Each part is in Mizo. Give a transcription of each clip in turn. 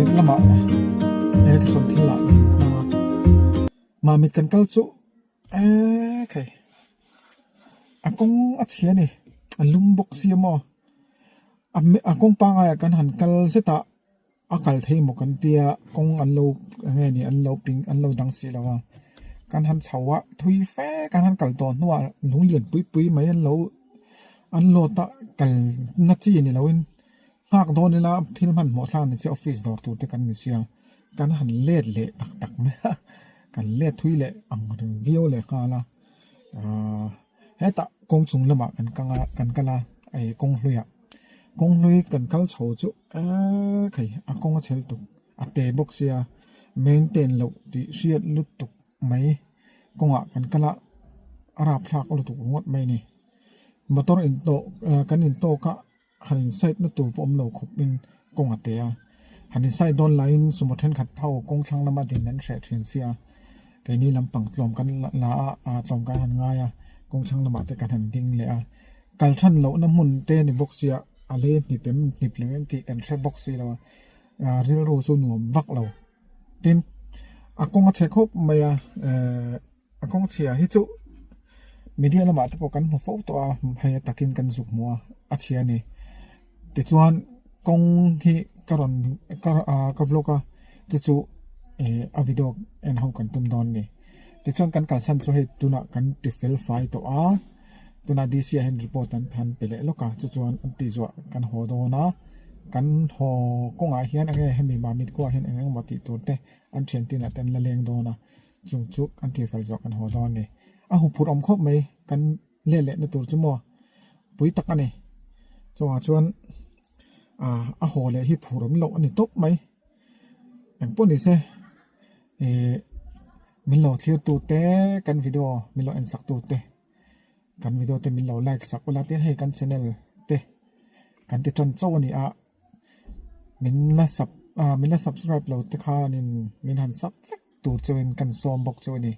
Mamit lamah Ericsson thil ah min hmang a. Mamit kan kal chu eee khai a kawng a chhia a ni a lum bawk sia maw a kawng pangngai ah kan han kal zet a. A kal thei maw kan tia kawng an lo eng nge ni an lo ping an lo dang si lo a kan han chho a thui fe kan han kal tawh hnuah lung lian pui pui mai an lo an load a kal na chi ni lo in nghak dawn ila thil hmanhmawh thlak ni sia office dawr tur te kan ni sia kan han let leh tak tak mai a kan let thui leh ang reng viau leh nghal a ahh hetah kawng chung lamah kan kang a kan kal a ih kawng hluiah. Kawng hlui kan kal chho chu eee khai a kawng a chhel tuk a te bawk sia maintain loh tih hriat lutuk mai kawngah kan kal a a rapthlak lutuk ringawt mai a ni motor in tawh kan in tawk a han in side na tur pawh awm lo khawp in kawng a te a han in side dawn laiin sumo thenkhat ho kawng thlang lama din an hreh thin sia keini lampang tlawm kan la a tlawm kan han ngai a kawng thlang lamah te kan han ding leh a. Kal than lohna hmun te ni bawk sia a lei hnip em hnip lo em tih kan hre bawk si lo a ah rilru chu nuam vak lo tin a kawng a chhe khawp mai a ehh a kawng chhia hi chu media lamah te pawh kan hmu fo tawh a hei a takin kan zuk hmu a a chhia a ni tichuan kawng hi ka rawn ka ah ka vlog a chu chu ehh a video en ho kan tum dawn a ni tichuan kan kalsan chu hei tunah kan ti fel fai tawh a. Tunah DC ah hian report an han pe leh lawk a chuchuan an tih zuah kan haw dawn a kan haw kawngah hian eng nge hemi mamit khuaah hian eng engemaw tih tur te an thian tinah te an la leng dawn a chung chu an tih fel zawh kan haw dawn a ni a huphurh awm khawp mai kan let leh na tur chu maw pui tak a ni chungah chuan ah a haw leh hi phur awm loh a ni tawp mai engpawh ni se ih min lo thlir tu te kan video min lo en sak tu te. Kan video te min lo like sak ula tin hei kan channel te kan ti tan chauh a ni a min la sub ah min la subscribe lo te khanin min han sub vek tur chuan kan sawm bawk chu a ni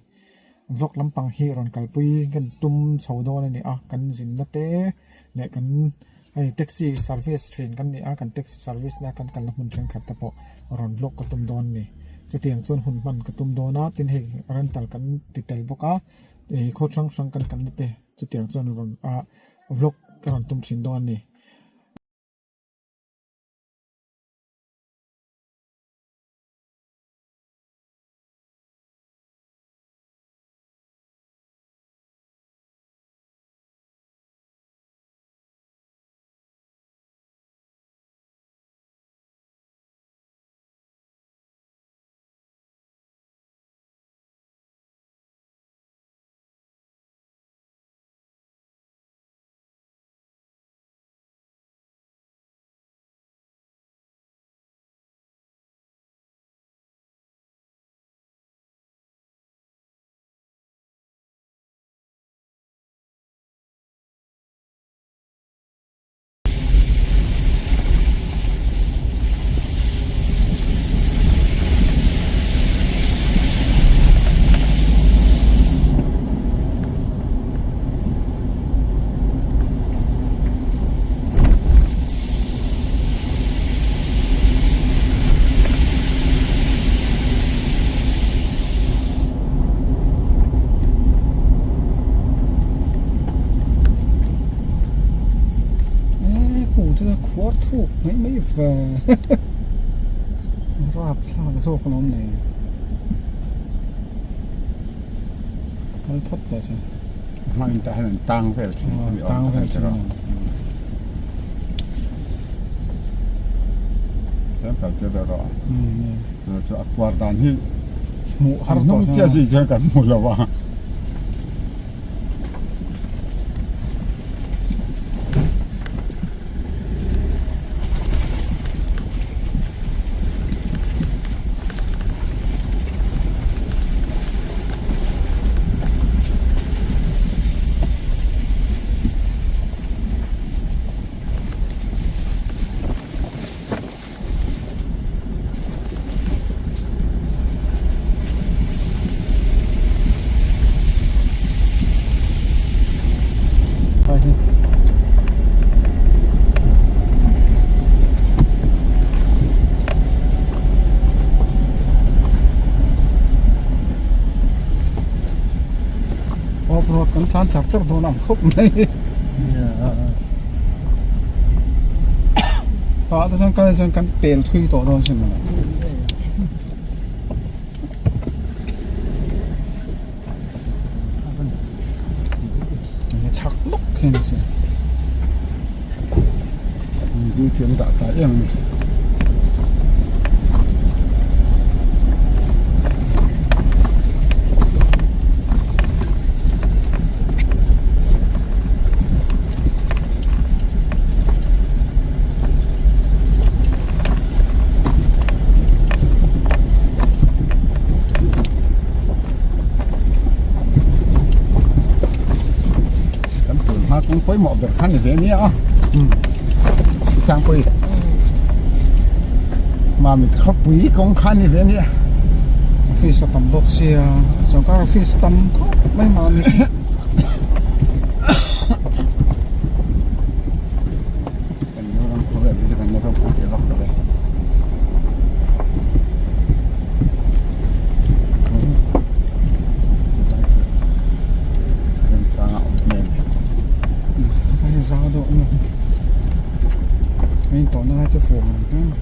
vlog lampang hi rawn kalpui kan tum chho dawn a ni a kan zinna te leh kan hei taxi service thin kan ni a kan taxi service na kan kalna hmun thenkhat te pawh rawn vlog ka tum dawn a ni chutiang chuan hun hman ka tum dawn a tin hei rental kan ti tel bawk a. Ih khaw hrang hrang kan kalna te chutiang chuan rawn ah vlog ka rawn tum thin dawn a ni. Khuar thuk mai mai ve rap thlak zawk alawm le kal phawt teh se hma in tah hian an tang vel thin chu ni awm tak a ni tlem kal tir deuh rawh a chu a kuar dan hi hmuh har tawh chiah zui chuan kan hmu lo a. Road kan tlan char char dawn ang khawp mai. Tah te chuan kal chuan kan pel thui tawh dawn sin mawle. Chak lawk hian a sin. Duty an dah ta em a ni. Kan tun hma kawng pawimawh ber kha ni ve nia a Sangpui Mamit khawpui kawng kha ni ve nia Office a tam bawk sia sorkar office tam khawp mai Mamit Kan ram khawvel hi chu kan la ropui teh vak lo e. Remchanga awm hmel. Hei zau deuh a ni. Hei tawhna lai chu fuh ang hle mai.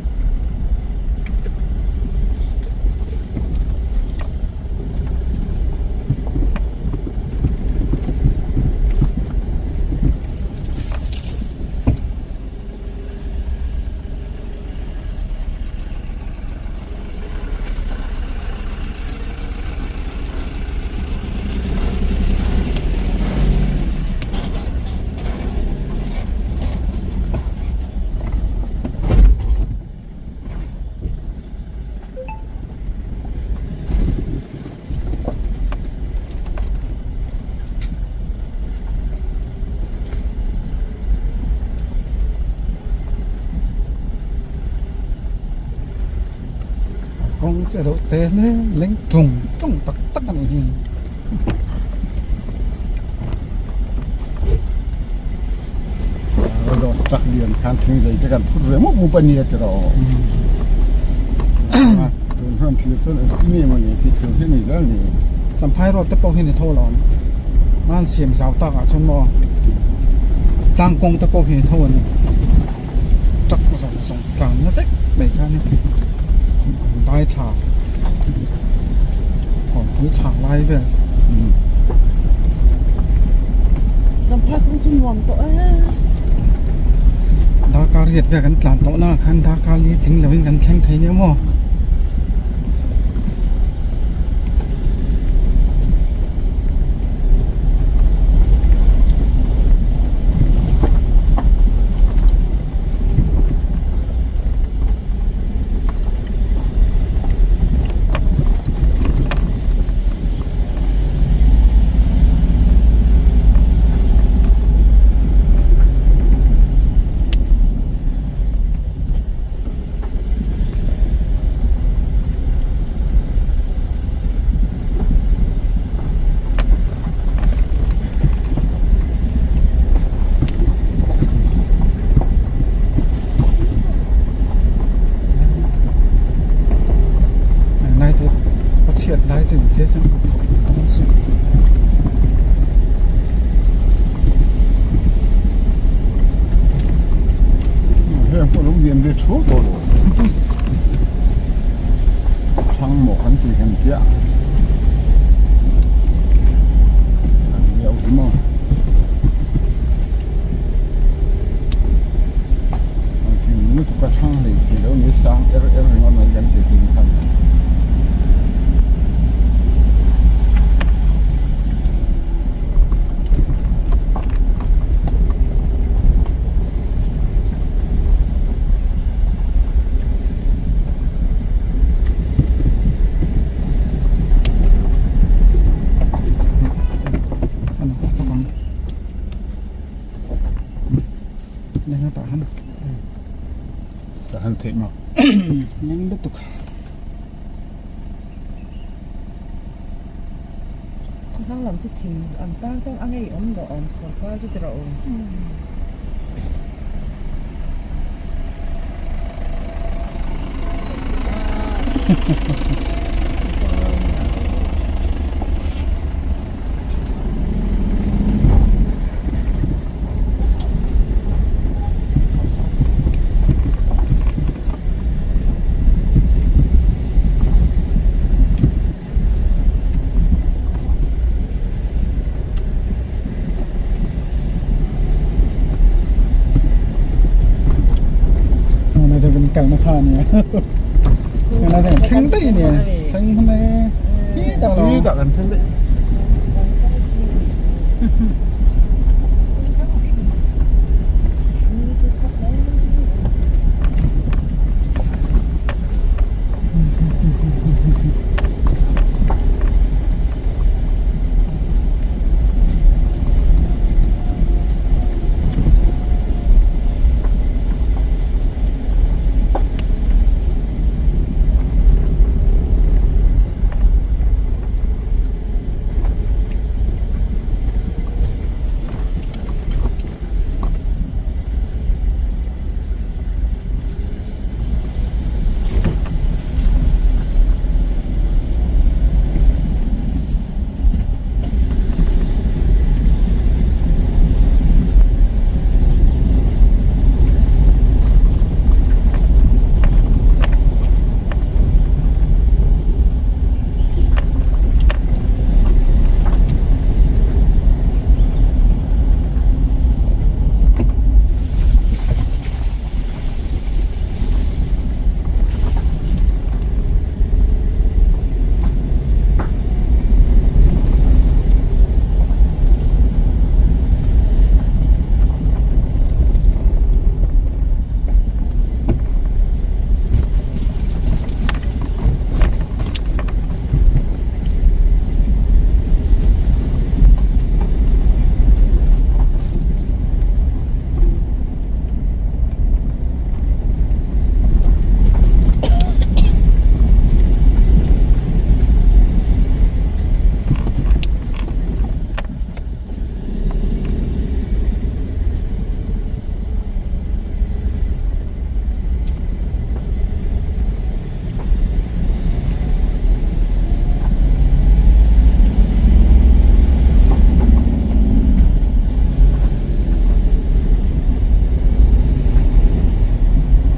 Kawng che deuh te hle leng tung tung tak tak a nih hi. Dawr tak lian khan thing lei te kan phur ve mup mup a nia tiraw. Tun hian thil chuan engtin nge maw ni tih tur hi a ni zel ni. Champhai road te pawh hi ni tho lo ang. An siam zau tak ah chuan maw tlang kawng te pawh hi ni tho a ni. Truck zawng zawng tlan na vek mai kha a ni. An dai thla kawngpui thla lai vel. Champhai kawng chu nuam tawh e. Darkar riat vel kan tlan tawh na khan darkar li tling lovin kan thleng thei nia maw. Lai te a chhiat lai chu ni se chuan a si. Heng pawh lo lian ve thuau tawh lo. Thlang maw kan ti kan tia. An liau hi maw. An zin lutuk a thlang hlei thei lo ni sang er er ringawt mai kan ti thin khan. Tahan theih maw? Neng lutuk. Khawthlang lam chu thing an tan chuan a ngei awm loh awm sorkar chu ti rawh u. kalna kha ania helai te kan thleng daih ania thleng hman e khitah lo Khitah kan thleng daih.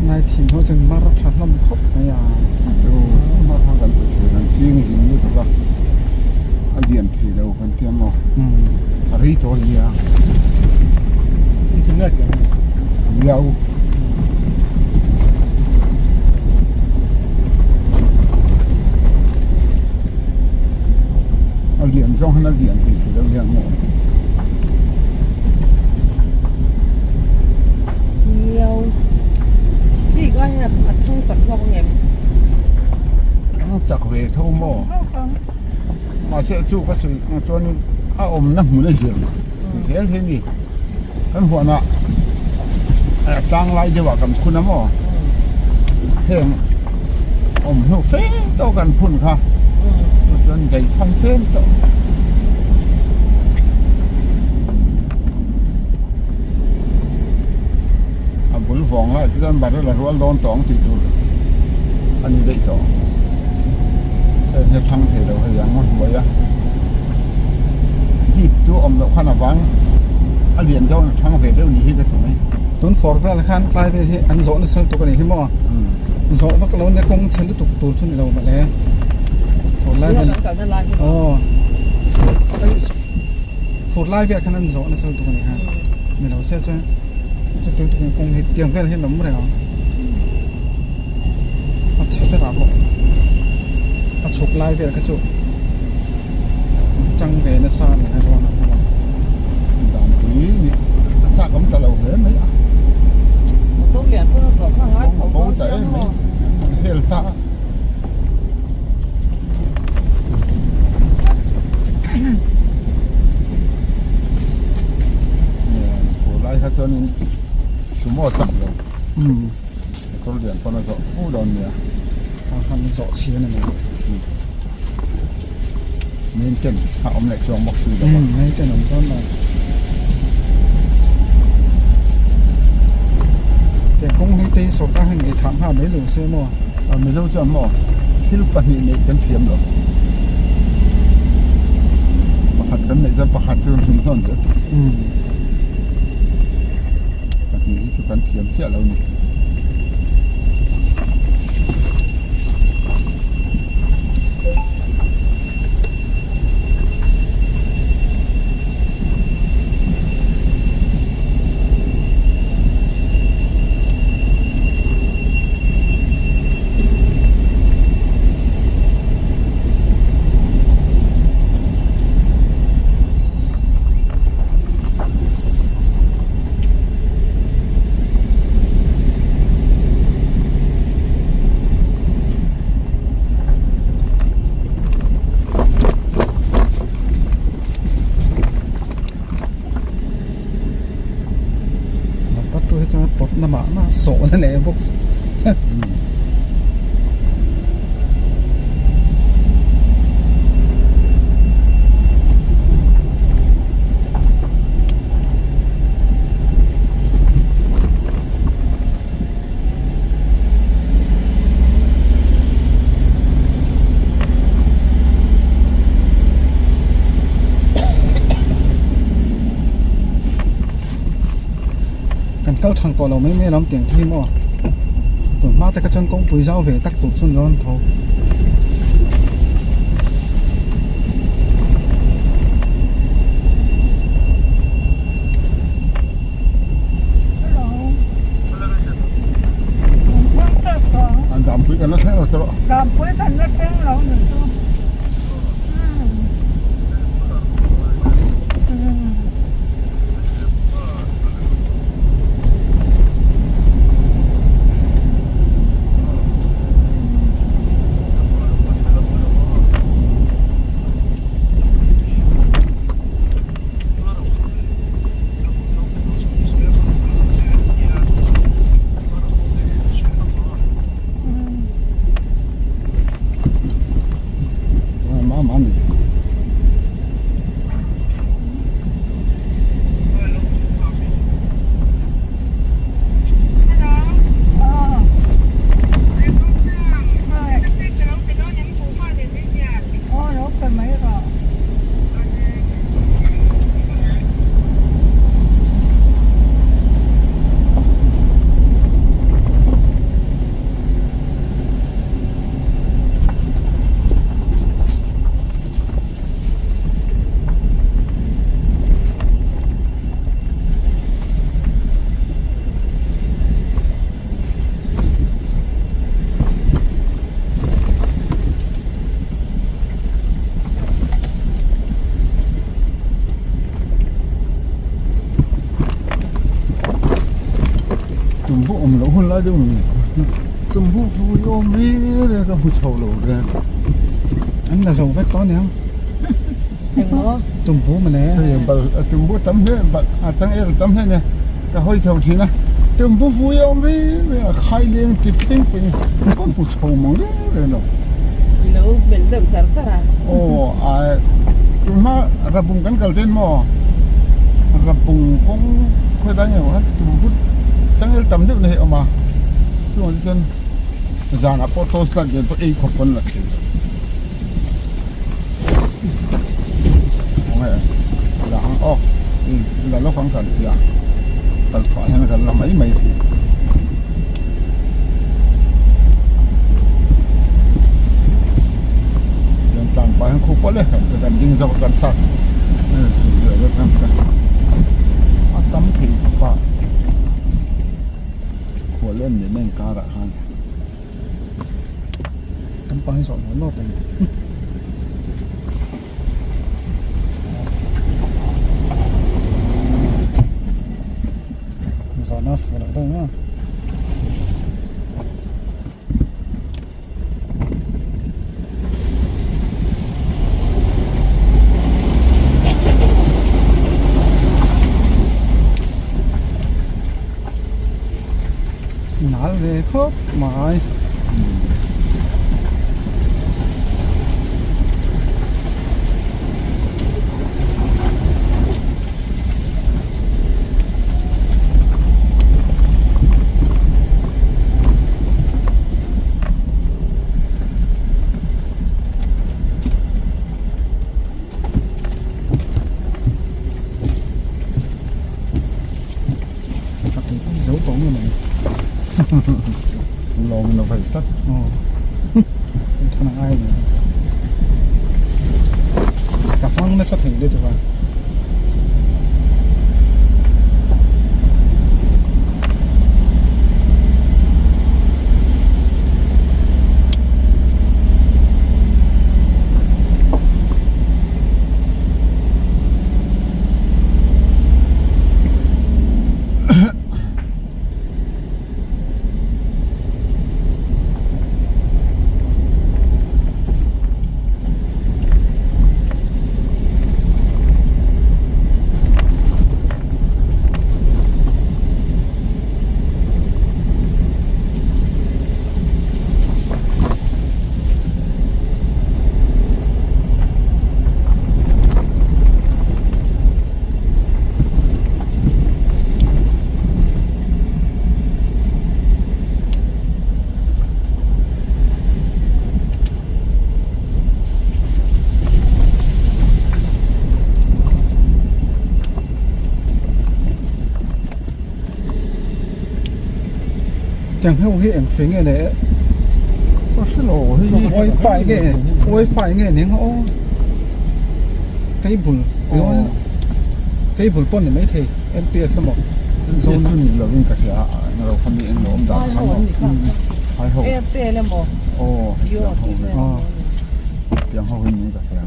Nai thin ho chuan mar tha hlawm khawp mai a. Chu mar kha kan ti thin an ching zing lutuk a, a lian thei lo kan tia maw a rei tawh a nia. Miau. A lian zawng hian a lian thei thei lo hian maw. Miau. Bik ai hian a thang chak zawk ang em? Thang chak ve tho maw? Mahse chu ka sawi ang chuanin a awmna hmun a zir zel hi a ni. Kan huanah tlang lai deuhah kan phun a maw? Heng awm hnu fe tawh kan phun kha chuan zai thang fe tawh. A bul vawng lai te chuan barrel a rual dawn tawh ang tih tur a ni daih tawh. Heng hi a thlang thei lo hei ang a hnuai a dip chu awm loh khan a vang a lian zawng a thlang ve deuh ni hi ka ti mai. Tun fawr vel khan tlai vel hi an zawh nasa lutuk a ni hi maw? Zawh vak lo nia kawng chhe lutuk tur chu ni lo mah le. Fur lai vel aw fur lai vel khan an zawh nasa lutuk a ni kha ni lo se chuan chuti lutuk in kawng hi tiang vel hian a awm reng ang a chhe berah pawh a chhuk lai vel kha chu tang ve nasa a ni kha dawn ang maw. Dan pui ni a chak awm ta lo hle mai a. Motor lian pawn a zawh kha ngai tho dawn sia maw. An hel ta. Fur lai kha chuanin sumo a chak lo. Motor lian pawn a zawh fu dawn nia. A han zawh chhi a ni mai. Main tent kha awm leh chuang bawk si lo a. Main tent awm dawn lo. Tiang kawng hi te hi sawrkar hian ei thah nghal mai lo se maw? A Mizo chuan maw thil pahnih neih kan thiam lo. Pakhat kan neih chuan pakhat chu kan hlim hlawn zel. Pahnih hi chu kan thiam chiah lo ni. na mah na sawh na leh bawk Kan kal thang tawh lo mai mai alawm tiang hi maw tun hma te kha chuan kawngpui zau ve tak tur chu ni dawn tho. An dampui kan la thleng lo tawh. Dampui kan la thleng lo ni chu. Tumbu awm loh hun lai deuh ni tumbu vui awm reng reng ka hmu chho lo reng an la zo vek tawh aniang tumbu mawle hei bal tumbu tam hle bal a changel tam hle nia ka hawi chho thin a tumbu vui awm reng reng a khai leng ti thleng pawhin ka hmu chho mang reng reng lo I lo melh deuh char char a aw a tunhma rabung kan kal ten maw rabung kawng khawi lai nge khan tumbu changel tam deuh na hi a awm a chungah te chuan zanah pawh torch light nen pawh ei khawp pawn la thei la ang aw la lawk ang kan ti a kal chhuah hian kan la mai mai thei chuan tlang pah hian khu pawh leh kan kan ding zawk a kan sat a tam thei khawp a khual em leh em karah khan. Kan pa hi zawh nual lawt ang. Zawhna a fuh loh deuh maw? Nal ve khawp mai. Ka tui pui zo tawh nge mai. Lawng in a vei tlat. Aw. Thana ngai ni. Ka hmang nasa thei lutuk a. Tiang ho hi eng hri nge le Ka hre lo hei hi Wifi nge wifi nge ning aw cable cable pawh ni maithei M_P_S emaw zone chu ni lovin ka hria a eng lo kha mi eng lo awm dan kha maw hai ho Airtel emaw aw Jio tih vel aw tiang ho hi niin ka hria.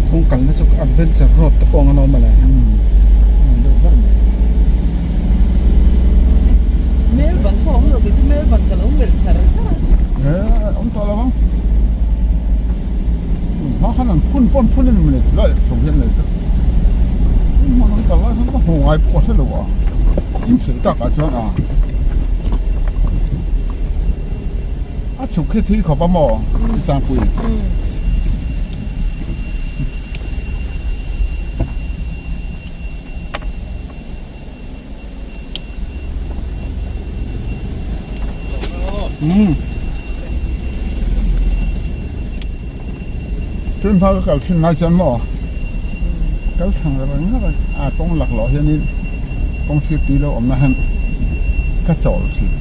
Kawng kalna chu adventure road te pawh ang an awm a le deuh ber mai. Melbourne chu a awm lo kei chu Melbourne ka lo melh char char a. Awm tawh lo ang. Hma khan an phun pawn phun a ni mawle tilai chho hian lei te hma kan kal lai khan ka hmu ngai pawh a hre lo a in sawi takah chuan a a chhuk khi thui khawp a maw Sangpui. Tun hma ka kal thin lai chuan maw kal thlang reng reng a a kawng laklawh hianin kawng sir tui lo awmna hian ka chawl thin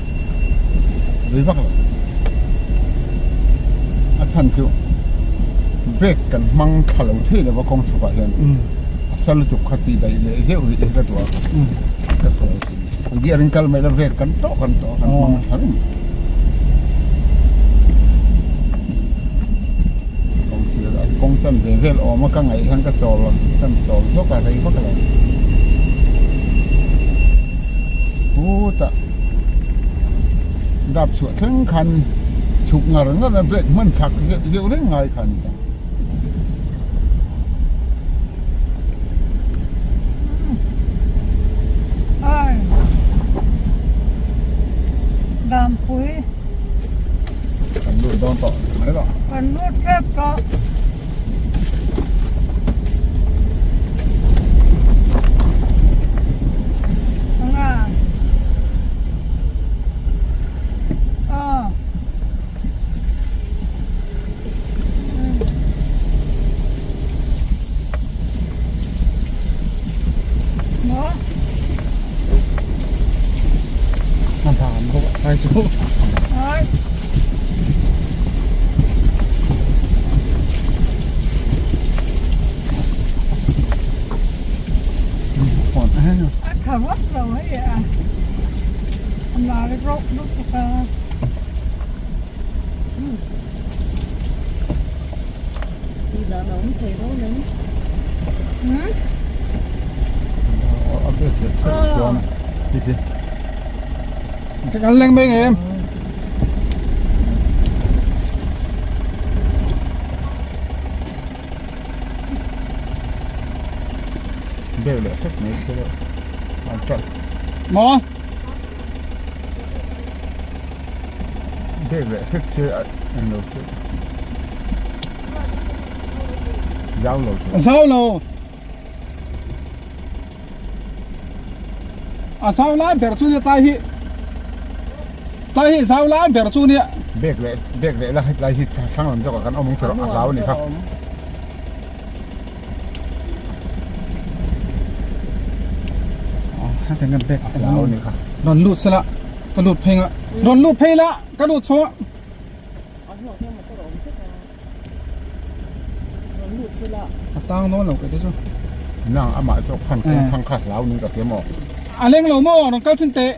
rei vak lo a chhan chu brake kan hmang thla lo thei lo va kawng chhukah hian. A sa lutuk kha tih daih leh zeuh rih hi ka duh a, ka sawi thin. Gear in kal mai la brake kan tawh kan tawh kan hmang tha reng. Kawng sir a kawng chan ve vel awm a ka ngaih hian ka chawl kan chawl hlawk a rei vak lo. Hutah dap chhuah thleng khan chhuk ngar ngar a brake hman thlak zeuh zeuh reng ngai kha a ni ta. Dampui Kan lut dawn tawh mai rawh. Kan lut tep tawh. Anga. Aw. A dan bawk a thlai chu. A tha vak lo hei a. A lar rawk lutuk a. Các anh lên bên em. Đều là phép này sẽ Mò. Bag leh hlek se eng lo se zau lo A zau lo. A zau lai ber chu nia tlai hi. Tlai hi zau lai ber chu nia. Bag leh bag leh la hetlai hi thlang lam zawkah kan awm ang tawh a hlau a ni kha. Hetiang hian bag a hlau a ni kha. Rawn lut sela. Ka lut phei nga. Rawn lut phei la, ka lut chho a. A tang dawn lo kei te chu. Nang amah zawk khan kawng thang kha hlau ning ka ti maw? A leng lo maw rawn kal thin teh.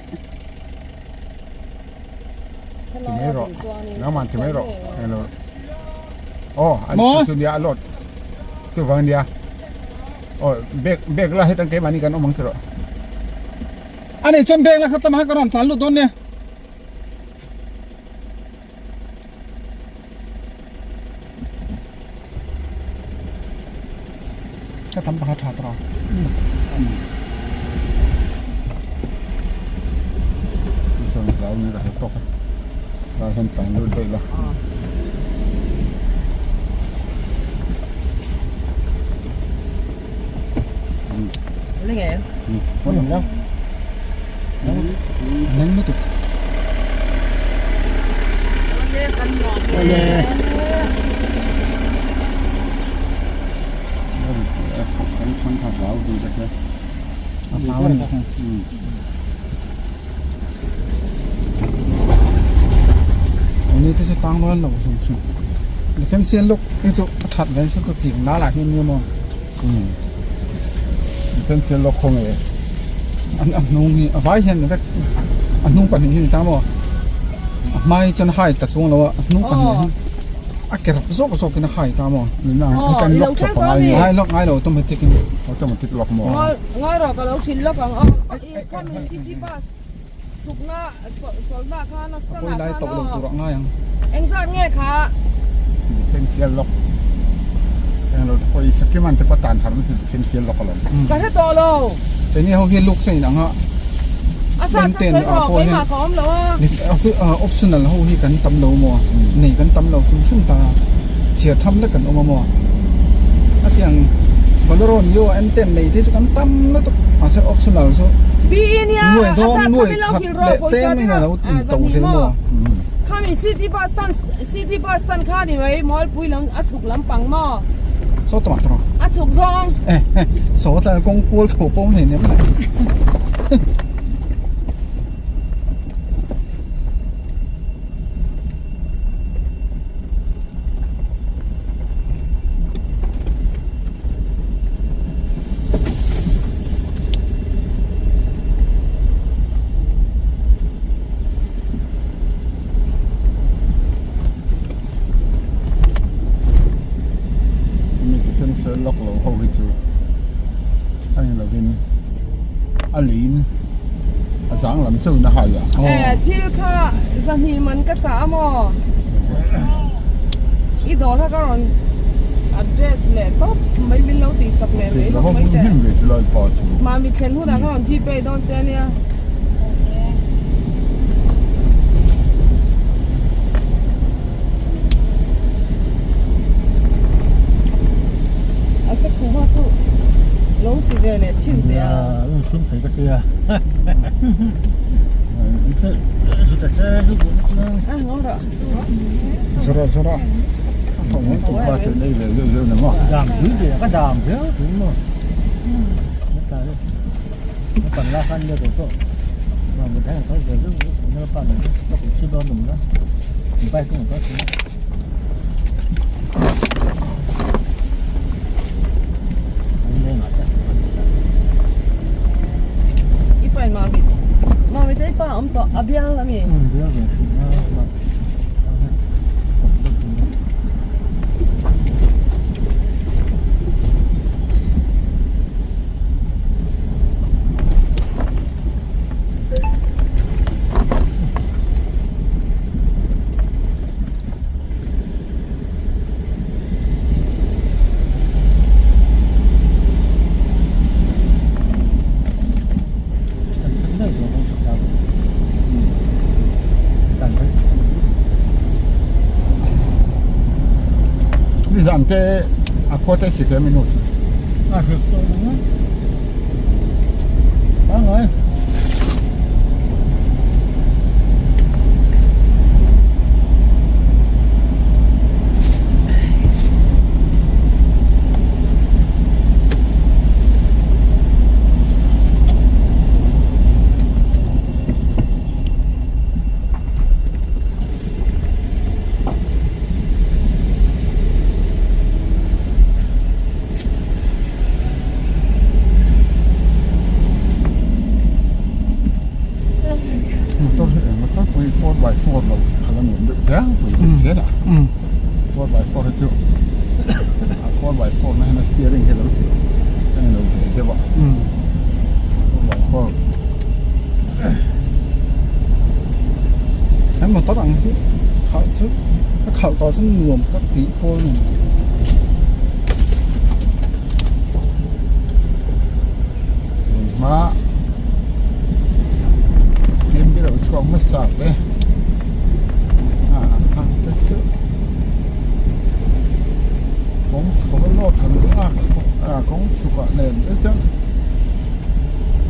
Ti mai rawh. Nangman ti mai rawh. Englo. Aw, an chu chu nia a load. Chuvang nia. Aw, bag bag la hetang keimahni kan awm ang ti rawh. Ani chuan bank a khat lamah khan ka rawn tlan lut dawn nia. Ka tam pakhat tha tawh a. Leng lutuk. Ni te chu tang dawn lo hrim hrim defense hian look hi chu a that ve chu chu tim la lah hian nia maw defense hian lock khaw nge an a hnung hi a vai hian vek a hnung pahnih hi ni ta maw a hma hi chuan hai ta chuang lo a a hnung pahnih hi a ke rap zawk zawk in a hai ta maw kan lock tha pangai nge hai lock ngai lo automatic in automatic lock maw ngai rawh ka lo hrilh lawk ang aw khami city bus chhukna chawlhna khan a stand ah lai tawh lo tur a ngai ang engzat nge kha differential lock englo pawisa kiman te pawh tan har na chu differential lock alawm ka hre tawh lo keini ho hi look sen ang a a sa ka sawi rawh keimah ka awm lo a optional ho hi kan tam lo maw nei kan tam lo hrim hrim ta chhiar tham lek kan awm a maw a tiang bolero neo m ten nei te chu kan tam lutuk mahse optional chu nuai dawn nuai khat leh tlem in a lo to hle maw khami city bus stand city bus stand kha ni mai mualpui lam a chhuk lampang maw saw tawh tawh a chhuk zawng saw tlai kawng kual chho pawh nei nem lai Mi defense lock lo ho hi chu a ni lovin a leiin a zang lam chauhin a hai a. Eh thil kha zahnih man ka chah a maw? I dawr kha ka rawn address leh tawp mai min lo tih sak leh mai bawk mai teh. Mami thlen hunah ka rawn gpay dawn che ania. A ka khuma chu lo ti ve leh chhin teh a. Zara zara I pa in mami mami te i pa awm tawh a bial ami. Nizan te a khua te si hle minu chu. A hrilh tawh lo a. Pangai. Motor hi eng motor pawh hi 4x4 lo khalh a nuam deuh tlangpui deuh zel a 4x4 hi chu a 4x4 na hian a steering hi a lo ti a ni lo ve deuh a 4x4. He motor ang hi khalh chu a khalh tawh chu nuam ka tih pawl a ni. Hma kem bi lo chhuak hmasa te a ang te chu kawng chho a lawt han lak a kawng chhuk ah nen te chuan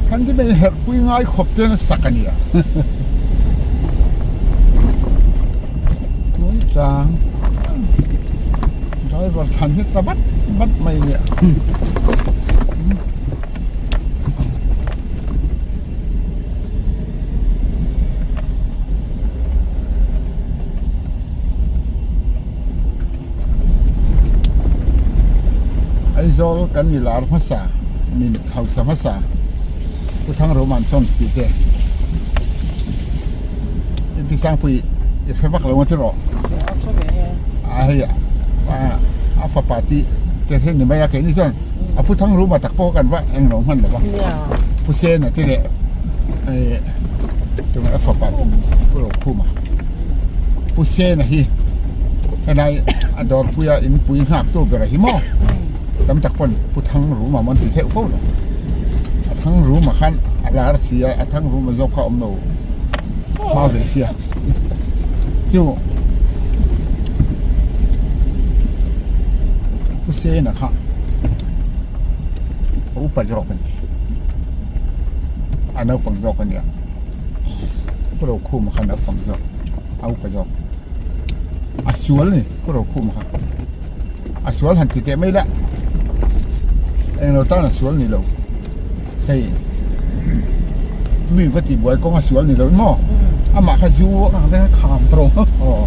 khan ti mai herh pui ngai khawp te na sak a nia tui tlang driver thlan hi ta vat vat mai a nia. Aizawl kan mi lar hmasa mi hausa hmasa Pu Thangroman chuan tih te Pi Sangpui i hre vak lo ang tiraw a hei a fapa tih te hi ni mai a keini chuan a Pu Thangruma tak pawh kan va englo hman lo va Pu Sena te leh tunah a fapa Pu Rokhuma Pu Sena hi helai a dawrpuia inpui nghak tu ber a hi maw tam tak pawn Pu Thangruma maw an ti theuh fo lo a Thangruma khan a lar si a a Thangruma zawk kha a awm lo hma ve sia chu Pu Sena kha a upa zawk a ni a naupang zawk a nia Pu Rokhuma kha naupang zawk a upa zawk a sual a ni Pu Rokhuma kha a sual han ti teh mai la englo tan a sual ni lo hei mi va tih buai kawng a sual ni lo maw amah kha zu ang te kha kham tawh aw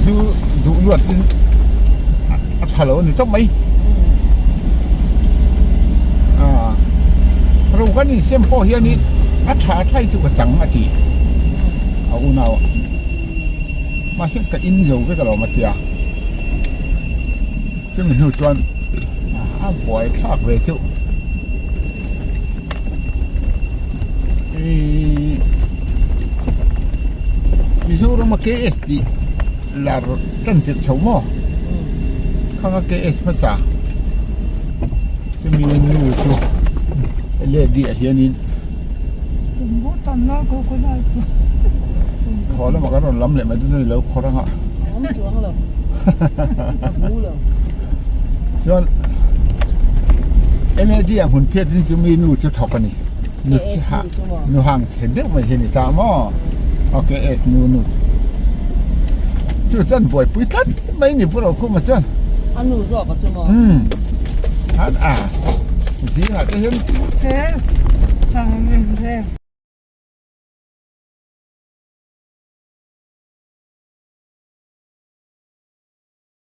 zu duh luat in a tha lo a ni tawp mai ah ro kan insiam pawh hianin a tha thlai chu ka chang a ti a unau ah. Mahse ka in zo vek alawm a tia chumi hnu chuan a buai thlak ve chu ihh Mizoram a KS tih lar tan tirh chho maw khang a KS hmasa chumi nu chu lady ah hianin. Thaw lamah kan rawn lam leh mai dawn a ni lo khawr anga chuan NLD ah hmun phiat in chu mi nu chu thawk a ni nu chhe nu hang chhe deuh mai hi a ni ta maw ok S nu nu chu chu chuan buaipui tlat mai ni pawh lo khum a chuan a nu zawk a chu maw umm a zingah te hian.